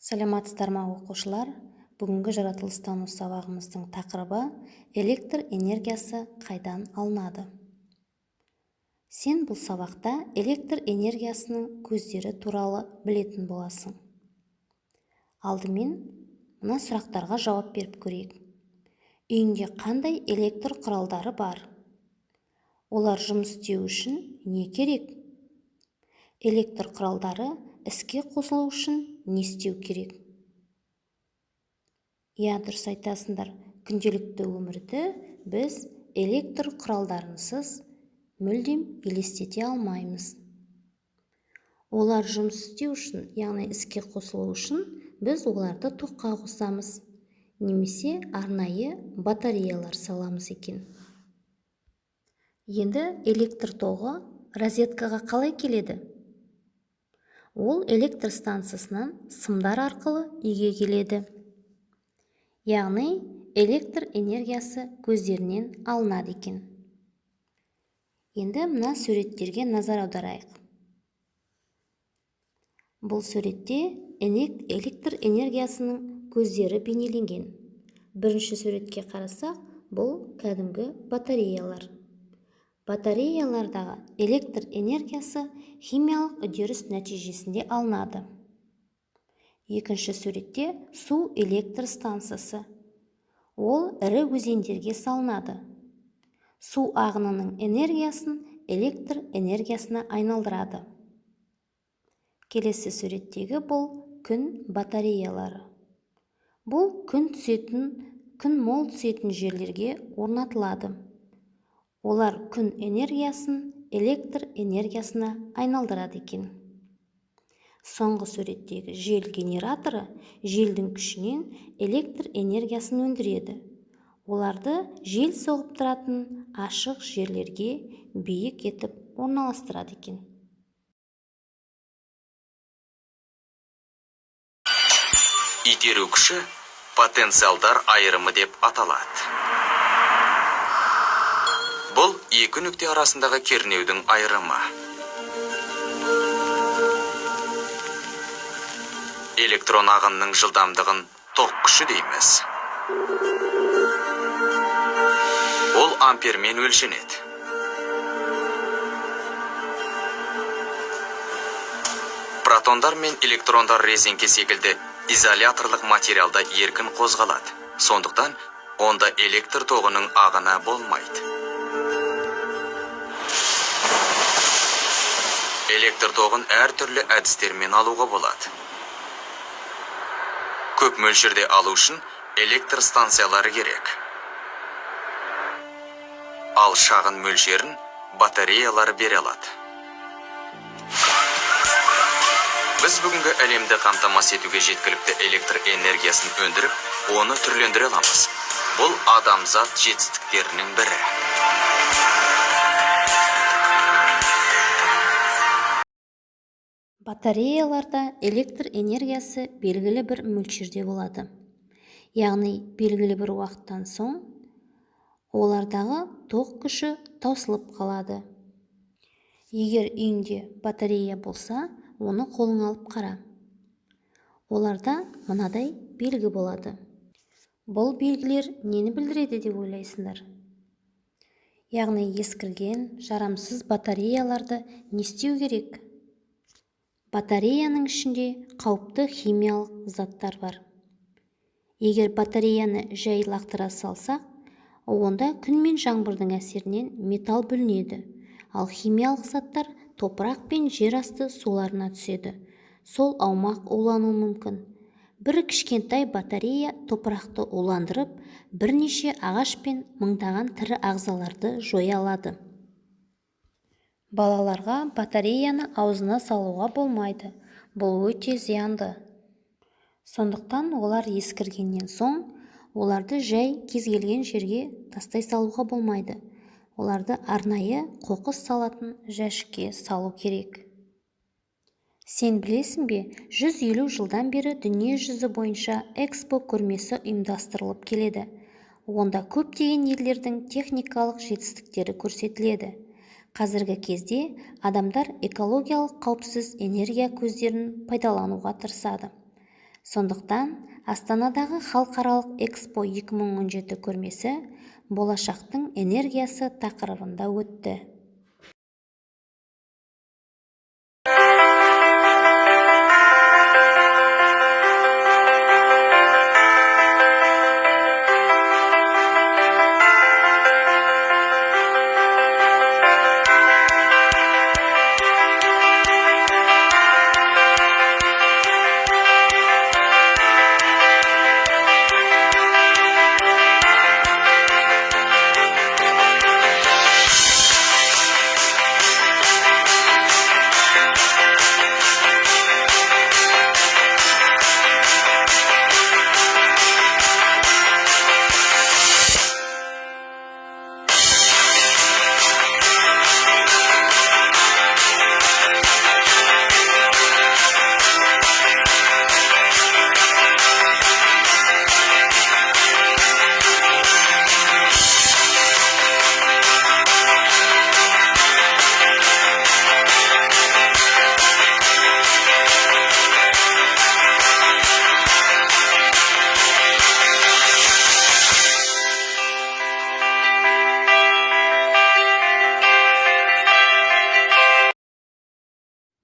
Саламатсыздар ма, оқушылар! Бүгінгі жаратылыстану сабағымыздың тақырыбы: электр энергиясы қайдан алынады? Сен бұл сабақта электр энергиясының көздері туралы білетін боласың. Алдымен мына сұрақтарға жауап беріп көрейік. Үйіңде қандай электр құралдары бар? Олар жұмыс істеу үшін не керек? Электр құралдары іске қосылу үшін не істеу керек? Иә, дұрыс айтасыңдар. Күнделікті өмірді біз электр құралдарынсыз мүлдем елестете алмаймыз. Олар жұмыс істеу үшін, яғни іске қосылу үшін, біз оларды тоққа қосамыз немесе арнайы батареялар саламыз екен. Енді электр тоғы розеткаға қалай келеді? Ол электр станциясынан сымдар арқылы үйге келеді. Яғни электр энергиясы көздерінен алынады екен. Енді мына суреттерге назар аударайық. Бұл суретте электр энергиясының көздері бейнеленген. Бірінші суретке қарасақ, бұл кәдімгі батареялар. Батареялардағы электр энергиясы химиялық үдеріс нәтижесінде алынады. Екінші суретте су электр станциясы. Ол ірі өзендерге салынады. Су ағынының энергиясын электр энергиясына айналдырады. Келесі суреттегі бұл күн батареялары. Бұл күн мол түсетін жерлерге орнатылады. Олар күн энергиясын электр энергиясына айналдырады екен. Соңғы суреттегі жел генераторы желдің күшінен электр энергиясын өндіреді. Оларды жел соғып тұратын ашық жерлерге биік етіп орналастырады екен. Итеру күші потенциалдар айырымы деп аталады. Бұл екі нүкте арасындағы кернеудің айырымы. Электрон ағынының жылдамдығын ток күші дейміз. Ол ампермен өлшенеді. Протондар мен электрондар резеңке секілді изоляторлық материалда еркін қозғалады. Сондықтан онда электр тоғының ағыны болмайды. Электр тоғын әртүрлі әдістермен алуға болады. Көп мөлшерде алу үшін электр станциялары керек. Ал шағын мөлшерін батареялар бере алады. Біз бүгінгі әлемді қамтамасыз етуге жеткілікті электр энергиясын өндіріп, оны түрлендіре аламыз. Бұл адамзат жетістіктерінің бірі. Батареяларда электр энергиясы белгілі бір мөлшерде болады. Яғни белгілі бір уақыттан соң олардағы тоқ күші таусылып қалады. Егер үйіңде батарея болса, оны қолыңа алып қара. Оларда мынадай белгі болады. Бұл белгілер нені білдіреді деп ойлайсыңдар? Яғни ескірген, жарамсыз батареяларды не істеу керек? Батареяның ішінде қауіпті химиялық заттар бар. Егер батареяны жай лақтыра салсақ, онда күн мен жаңбырдың әсерінен металл бүлінеді, ал химиялық заттар топырақ пен жер асты суларына түседі. Сол аумақ улануы мүмкін. Бір кішкентай батарея топырақты уландырып, бірнеше ағаш пен мыңдаған тірі ағзаларды жоя алады. Балаларға батареяны аузына салуға болмайды. Бұл өте зиянды. Сондықтан олар ескіргеннен соң оларды жай кез келген жерге тастай салуға болмайды. Оларды арнайы қоқыс салатын жәшікке салу керек. Сен білесің бе, 150 жылдан бері дүние жүзі бойынша Экспо көрмесі ұйымдастырылып келеді. Онда көптеген елдердің техникалық жетістіктері көрсетіледі. Қазіргі кезде адамдар экологиялық қауіпсіз энергия көздерін пайдалануға тырысады. Сондықтан Астанадағы халықаралық ЭКСПО 2017 көрмесі болашақтың энергиясы тақырыбында өтті.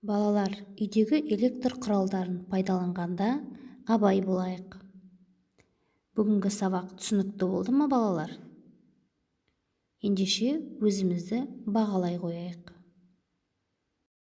Балалар, үйдегі электр құралдарын пайдаланғанда абай болайық. Бүгінгі сабақ түсінікті болды ма, балалар? Ендеше өзімізді бағалай қояйық.